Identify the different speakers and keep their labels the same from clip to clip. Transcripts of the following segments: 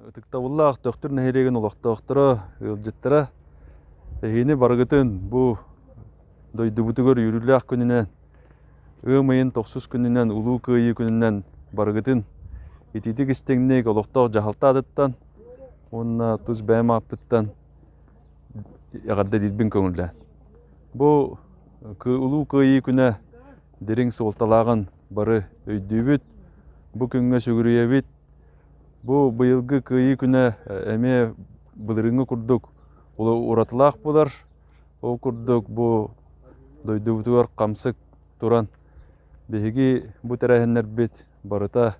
Speaker 1: Ытыктабыллаах Төхтүр нэһилиэгин олохтоохторо, ыалдьыттара, эһигини барыгытын бу дойдубутугар үөрүүлээх күнүнэн, ыам ыйын тохсус күнүнэн, Улуу Кыайыы күнүнэн барыгытын итиитик истиҥник олохтоох дьаһалта аатыттан уонна тус бэйэм ааппыттан эҕэрдэлиирбин көҥүллээн. Бу Улуу Кыайыы күнэ дириҥ суолталааҕын бары өйдүүбүт, бу күҥҥэ сүгүрүйэбит. Бу быйылгы Кыайыы күнэ эмиэ былырыыҥҥы курдук уратылаах буолар. Ол курдук бу дойдубутугар хамсык туран биһиги бу тэрээһиннэрбит барыта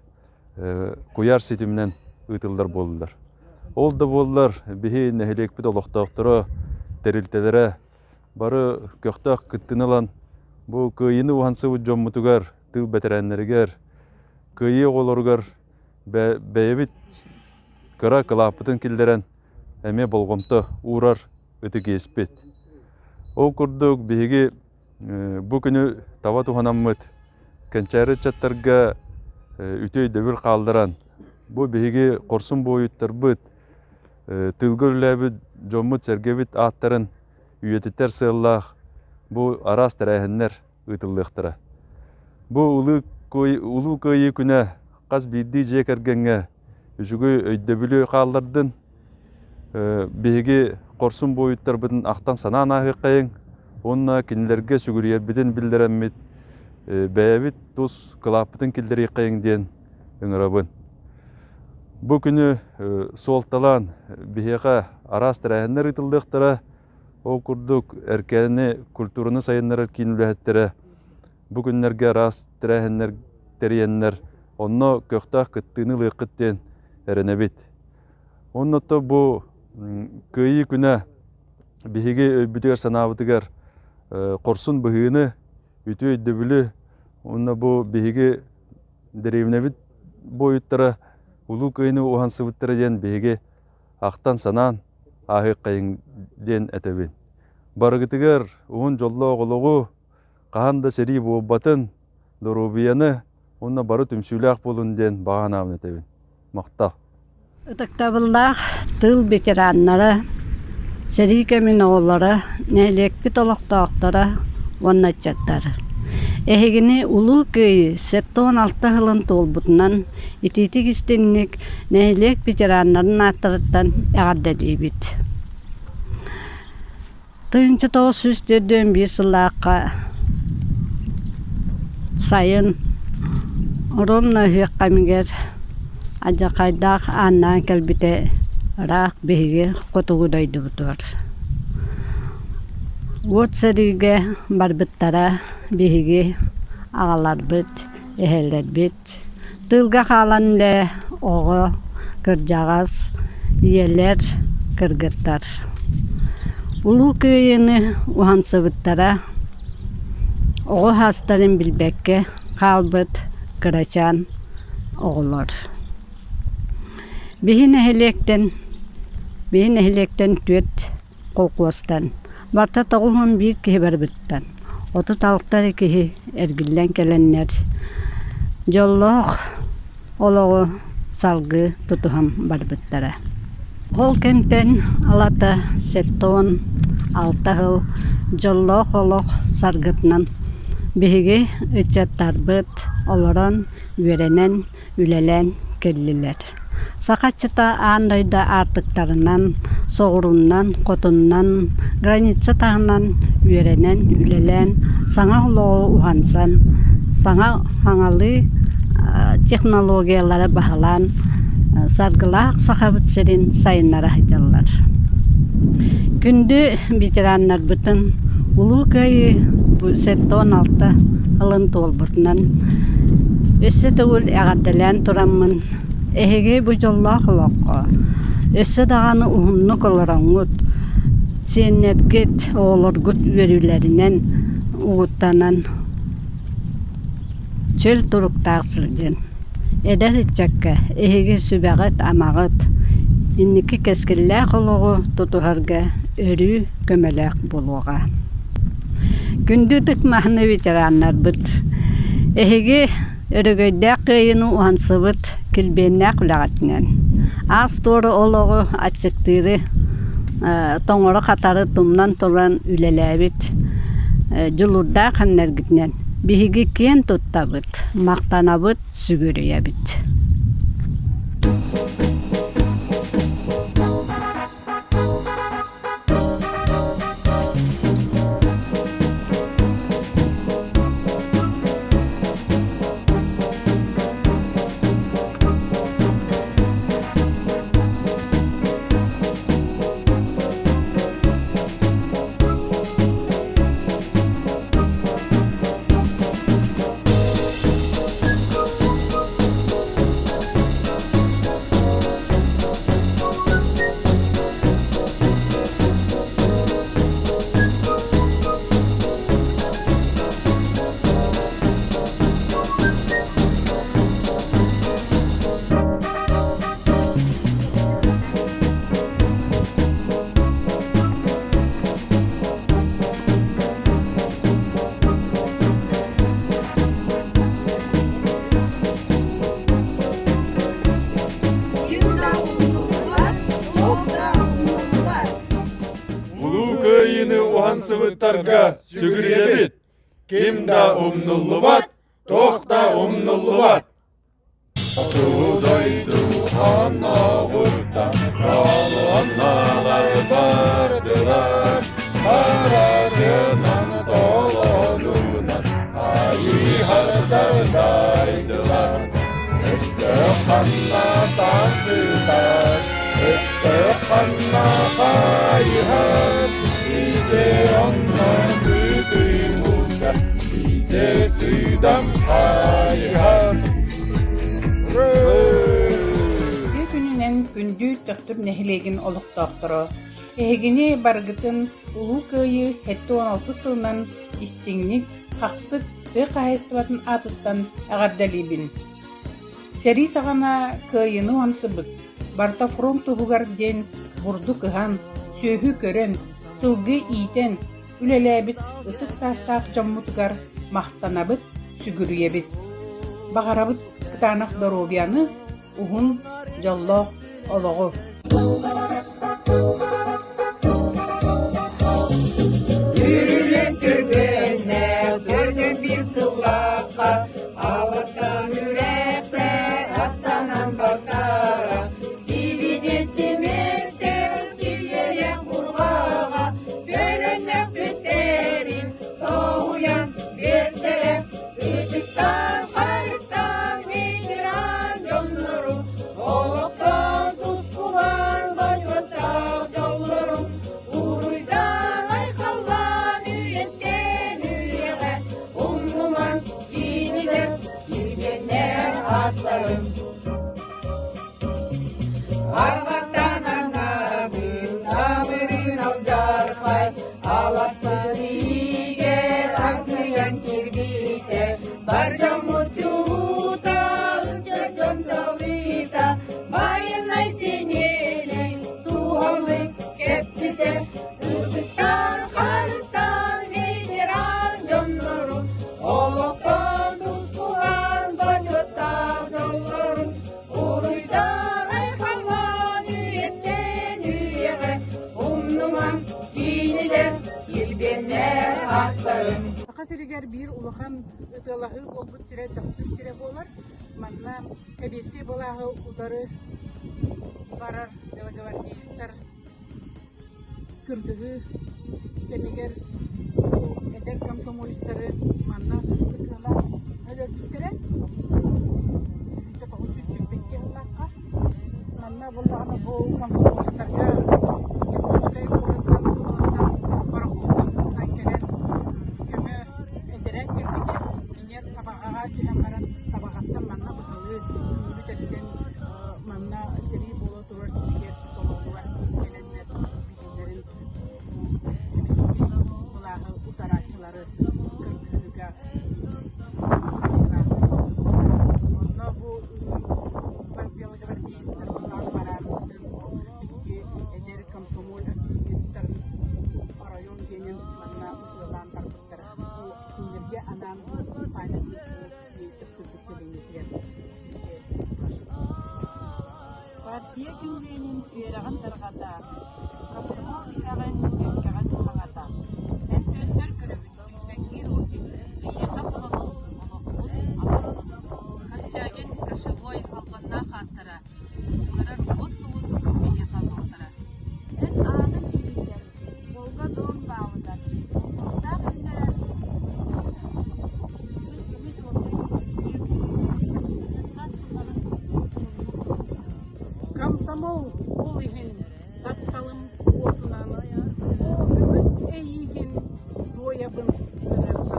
Speaker 1: куйаар ситиминэн ыытыллар буоллулар. Ол да буоллар биһи нэһилиэкпит олохтоохторо, тэрилтэлэрэ бары көхтөөх кыттыыны ылан бу кыайыыны уһансыбыт дьоммутугар, тыыл бэтэрээннэригэр, кыайыы оҕолоругар бэйэбит кыра кылааппытын киллэрэн эмиэ болҕомто уурар ытык иэспит. Ол курдук биһиги бу күнү таба туһанаммыт кэнчээри ыччаттарга үтүө өйдөбүл хаалларан, бу биһиги хорсун буойуттарбыт, тыылга үлэлээбит дьоммут-сэргэбит ааттарын үйэтитэр сыаллаах бу араас тэрээһиннэр ыытыллыахтара. Бу Улуу Кыайыы күнэ хас биирдии дьиэ кэргэҥҥэ үчүгэй өйдөбүлү хааллардын. Биһиги хорсун буойуттарбытын ахтан-санаан ааһыаххайыҥ уонна кинилэргэ сүгүрүйэрбитин биллэрэммит бэйэбит тус кылааппытын киллэриэххэйиҥ диэн ыҥырабын. Бу күнү суолталаан биһиэхэ араас тэрээһиннэр ыытыллыахтара. Ол курдук Эркээни культураны сайыннарар киин үлэһиттэрэ бу күннэргэ араас тэрээһиннэр тэрийэннэр онно көхтөөх кыттыыны ылыаххыт диэн эрэнэбит. Онно бу Кыайыы күнэ биһиги өйбүтүгэр-санаабытыгар хорсун быһыыны, үтүө өйдөбүлү уонна бу биһиги дэриэбинэбит буойуттара Улуу Кыайыыны уһансыбыттара диэн биһиги ахтан-санаан ааһыаххайыҥ диэн этэбин. Барыгытыгар уһун дьоллоох олоҕу, хаһан да сэрии буолбатын, доруобуйаны уонна бары түмсүүлээх буолун диэн баҕа санаабын этэбин. Махтал.
Speaker 2: Ытыктабыллаах тыыл ветераннара, сэрии кэмин оҕолоро, нэһилиэкпит олохтоохторо уонна ыччаттар! Эһигини Улуу Кыайыы 76 сылын туолбутунан итиитик истиҥник нэһилиэк ветераннарын ааттарыттан эҕэрдэлиибит. 1941 сыллаахха сайын Ромна ыһыах кэмигэр алдьархайдаах ааннаан кэлбитэ ыраах биһиги хотугу дойдубутугар. Уот сэриигэ барбыттара биһиги аҕаларбыт, эһэлэрбит. Тыылга хаалан эрэ оҕо, кырдьаҕас, ийэлэр, кыргыттар. Улуу Кыайыыны уһансыбыттара, оҕо саастарын билбэккэ хаалбыт кырачаан оҕолор. Биһи нэһилиэктэн, биһи нэһилиэктэн түөрт холкуостан барыта 91 киһи барбыттан 36 эрэ киһи эргиллэн кэлэннэр дьоллоох олоҕу салгыы тутуһан барбыттара. Ол кэмтэн ылата 76 сыл дьоллоох олох саргытынан биһиги ыччаттарбыт олорон, үөрэнэн үлэлээн кэллилэр. Саха ыччата аан дойду аартыктарынан, соҕуруунан, хотуннан, граница таһынан үөрэнэн, үлэлээн, саҥа олоҕу уһансан, саҥа саҥалыы технологиялары баһылаан, саргылаах Сахабыт сирин сайыннара сылдьаллар. Күндү ветераннарбытын Улуу Кыайыы 76 сылын туолбутунан өссө төгүл эҕэрдэлээн тураммын, эһиги бу дьоллоох олоххо өссө даҕаны уһуннук олороҥҥут, сиэннэргит, оҕолоргут үөрүүлэринэн угуттанан Чөл туруктаах сылдьын. Эдэр ыччакка эһиги сүбэҕит-амаҕыт, инники кэскиллээх олоҕу тутуһарга өрүү көмөлөөх буолуоҕа. Күндү ытык-мааны ветераннарбыт, эһиги өрөгөйдөөх кыайыыны уһансыбыт килбиэннээх үлэҕитинэн. Аас-туор олоҕу аччыктыыры, тоҥору-хатары тумнан туран үлэлээбит дьулуурдаах кэмнэргитинэн биһиги киэн туттабыт, махтанабыт, сүгүрүйэбит.
Speaker 1: Улуу Кыайыыны уһансыбыттарга сүгүрүйэбит! Ким да умнуллубат, туох да умнуллубат! Хоту дойду хонноҕуттан колонналар бардылар, Харатынан толонунан айыһардар дайдылар. Өстөөх ханна сансытар, өстөөх ханна хайыһар, Сите онно сытыймыта, сите сыдам хайыһар.
Speaker 3: Үтүө күнүнэн күндү Төхтүр нэһилиэгин олохтоохторо! Эһигини барыгытын Улуу Кыайыы 76 сылынан истиҥник, хахсык тыа хаһаайыстыбатын аатыттан эҕэрдэлиибин! Сэрии саҕана кыайыыны уһансыбыт, барыта фронт туһугар диэн бурдук ыһан, сүөһү көрөн, сылгы иитэн үлэлээбит ытык саастаах дьоммутугар махтанабыт, сүгүрүйэбит. Баҕарабыт кытаанах доруобуйаны, уһун, дьоллоох олоҕу.
Speaker 4: Үрүлэн түргэннээх, көргөн биир сыллаахха, аластан үрэхтэ, аттанан баттара, сибиди симиттэ, сиэйэх бурҕаҕа, төлөннөх түстэрин тоһуйан биэртэрэ, ытыктаан, харыстаан, ветеран дьоннору, олохтон тускулаан, бочуоттаах дьоллору, уруйдаан, айхаллаан, үйэттэн үйэҕэ умнумаҥ кинилэр килбиэннээх ааттарын. Арҕаттан аҥаабыт амырыын алдьархай, аласпыт иһигэр аргыйан кирбитэ, бар дьоммут чулуута, ыччат дьон талыыта, байынай синиэлин суһаллык кэппитэ, ытыктаан, харыстаан ветеран дьоннору, олохтон тускулаан бочуоттаах дьоллорун Уруйдаан айхаллаан үйэттэн үйэҕэ умнумаҥ кинилэр килбиэннээх ааттарын.
Speaker 3: Саха сиригэр биир улахан ытыалаһыы буолбут сирэ Төхтүр сирэ буолар. Манна Сэбиэскэй былааһы утары барар белогвардеецтар кыргыһыы кэмигэр бу эдэр комсомолецтары манна ытыалаан өлөрбүттэрэ. 922 сыллаахха. Манна буоллаҕына бу комсомолецтарга Иркутскай куораттан уобаластан пароходтан кэлэн көмө этэрээт кэлбитэ. Кинилэр Табаҕаҕа түһэн баран Табаҕаттан манна быһалыы үүрү тэпсэн манна сэрии буола турар сиригэр толоругар кэлэннэр билэллэрин сэбиэскэй былааһы утарааччылары кыргыһыыга кыайыылаах тахсыбыттара. Онно бу белогвардеецтар былаан бараан биһиги эдэр комсомол активистар оройуон диэнин манна ытыалаан барбыттара. Бу кинилэргэ анаан памятник Төхтүрбүт сэлиэнньэтигэр сиргэ
Speaker 5: Партия Партия күннүөнүн үөрэҕин тарҕата, комсомол иһэҕин, кэккэҕин хаҥата.
Speaker 6: Эн түөскэр көрөбүн, Илбэҥниир орден, эйиэхэ холобул, олохпут, алыппыт.
Speaker 7: Корчагин, Кошевой, албаннаах ааттара, ыҥырар уот сулус биһиэхэ буолтара.
Speaker 5: Эн аатыҥ иһиллэр, Волга Дон баалыгар, бултаах күннэрэ
Speaker 7: Күн көмүс уолга биир саас сылларын
Speaker 3: Комсомол ол иһин тапталым уотунан, оо бүгүн эйиигин дуойабын ырыабын.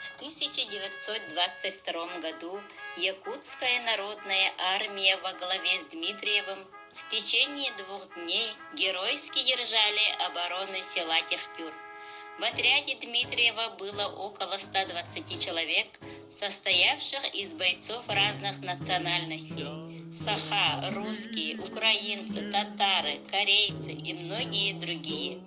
Speaker 8: В 1922 году Якутская народная армия во главе с Дмитриевым в течение двух дней геройски держали оборону села Техтюр. В отряде Дмитриева было около 120 человек, состоявших из бойцов разных национальностей – саха, русские, украинцы, татары, корейцы и многие другие.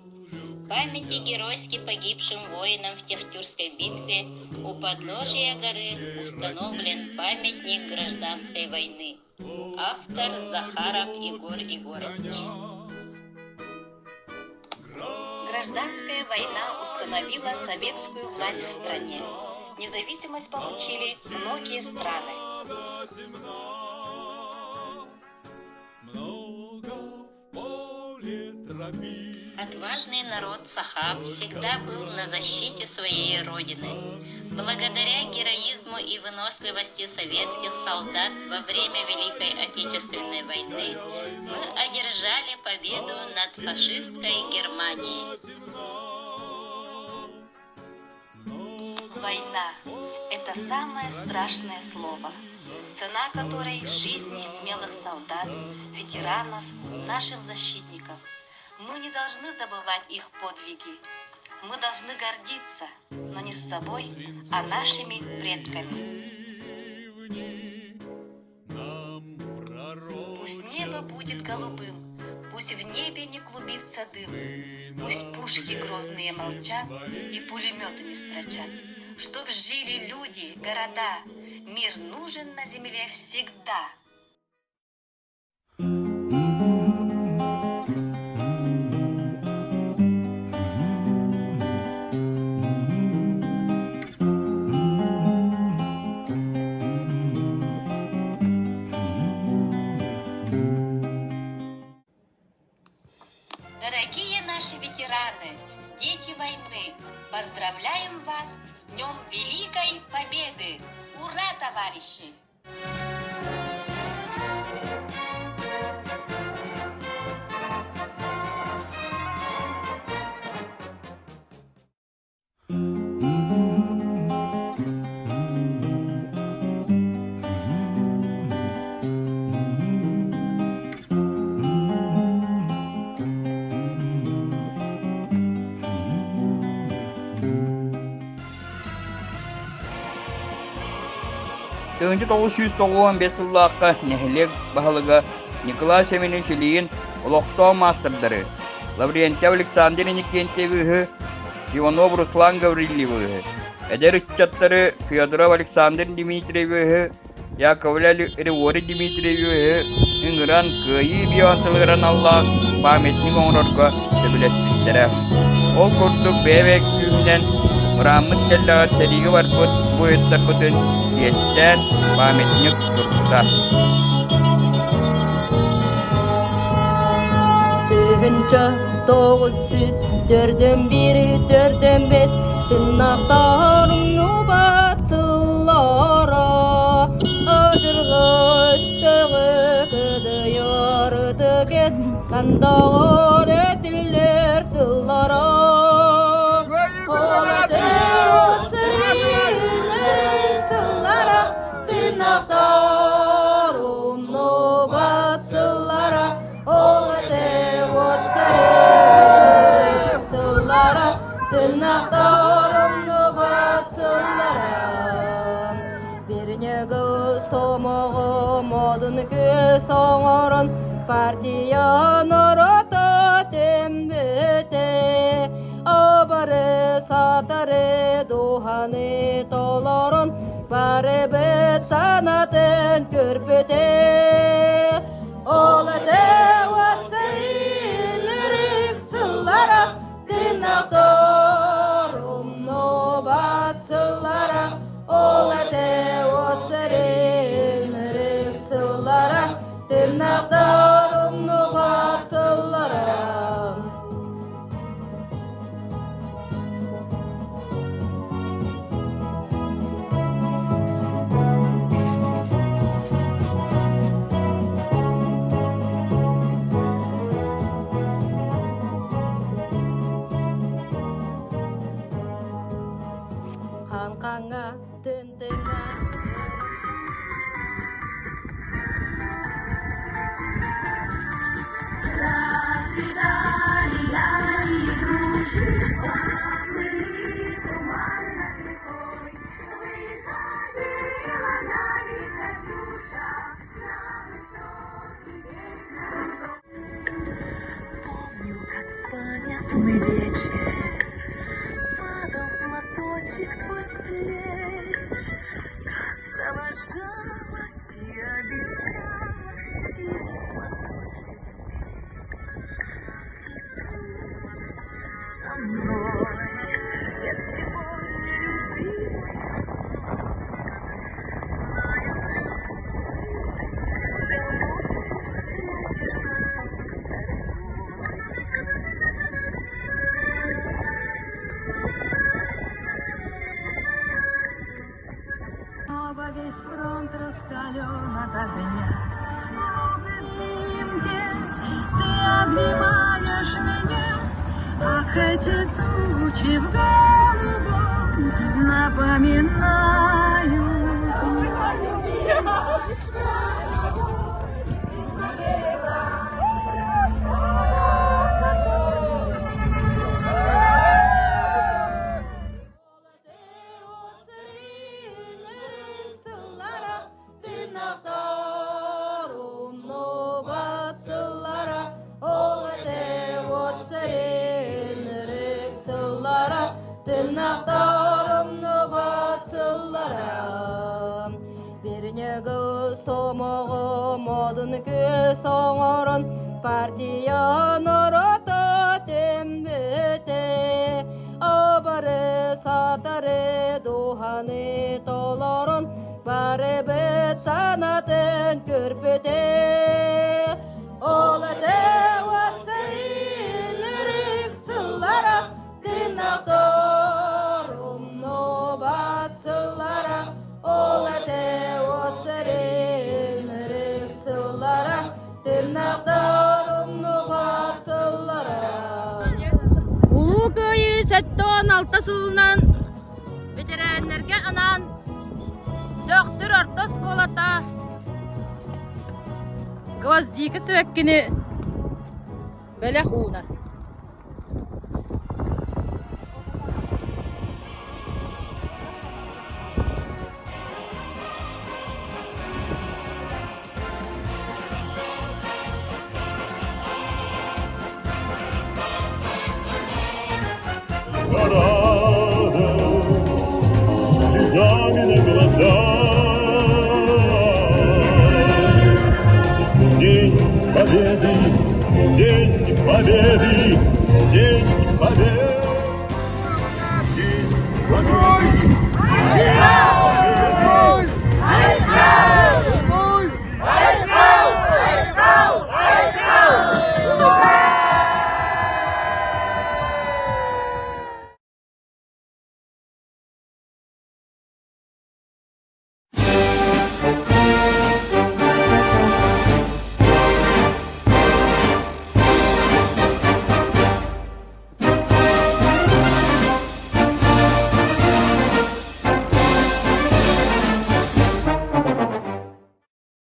Speaker 8: Памяти геройски погибшим воинам в Техтюрской битве у подножия горы установлен памятник гражданской войны. Автор Захаров Егор Егорович. Гражданская война установила советскую власть в стране. Независимость получили многие страны. Отважный народ Саха всегда был на защите своей родины. Благодаря героизму и выносливости советских солдат во время Великой Отечественной войны мы одержали победу над фашистской Германией. Война – это самое страшное слово, цена которой – жизни смелых солдат, ветеранов, наших защитников. Мы не должны забывать их подвиги. Мы должны гордиться, но не с собой, а нашими предками. Пусть небо будет голубым, пусть в небе не клубится дым, пусть пушки грозные молчат и пулеметы не строчат. Чтоб жили люди, города, мир нужен на земле всегда. Дорогие наши ветераны, дети войны, поздравляем вас с Днем Великой Победы! Ура, товарищи!
Speaker 9: 1995 сыллаахха нэһилиэк баһылыга Николай Семенович Ильин олохтоох маастардары Лаврентьев Александр Иннокентьевиһы, Иванов Руслан Гаврильевиһы, эдэр ыччаттары Федоров Александр Дмитриевиһы, Яковлев Григорий Дмитриевиһы ыҥыран Кыайыы бион сылыгар аналлаах памятник оҥорорго сөбүлэспиттэрэ. Ол курдук бэйэ күүһүнэн мырааммыт тэллэҕэр сэриигэ барбыт буойуттарбытын чиэстээн памятник турбута.
Speaker 10: Тыһынча 941 4-5 тыннахтар умнубат сыллара Адьырҕа өстөҕү кыдыйар ытык эс Тандаҕар этиллэр тыллара Ол сыллара Тыынахтар умнубат сыллара Ол сыллара Тыынахтар умнубат сыллара Бирнеги сомоҕо модун күөс оҥорон партия норуота түммүтэ Абары сатары дууһаны толорон барыбыт санатын көрбүтэ. Ол этэ уот сэрин үрүк сыллара тыыннаахтар умнубат сыллара ол этэ уот сэрин үрүк сыллара тыыннаахтар умнубат сыллара. Хаҥ-хаҥа, тын-тыҥа,
Speaker 11: Помню, как в памятный вечер Падал платочек твой с плеч, Как провожала и обещала Синий платочек сберечь. И пусть со мной я сегодня любимая Знаю, с любовью ты с домой прячешь платок дорогой.
Speaker 12: Снова весь фронт раскален от огня. Мелозной ты обнимаешь меня, Ах, эти тучи в голубом напоминают.
Speaker 10: Тыынахтар умнубат сыллара, ол этэ уот сэрин ырык сыллара, тыынахтар умнубат сыллара. Бирньыгы сомоҕо модун күөс оҥорон партия норуота түммүтэ. Абары сатары дууһаны толорон барыбыт санатын көрбүтэ. Ол этэ уот сэрин үрүк сыллара тыыннаахтар умнубат сыллара ол этэ уот сэрин үрүк сыллара тыыннаахтар умнубат сыллара.
Speaker 7: Улуу Кыайыы 76 сылынан бэтэрээннэргэ анаан Төхтүр орто оскуолата Гвоздика сибэккини бэлэх уунар.
Speaker 13: Со слезами на глазах. День Победы, День Победы, День Победы. День Победы.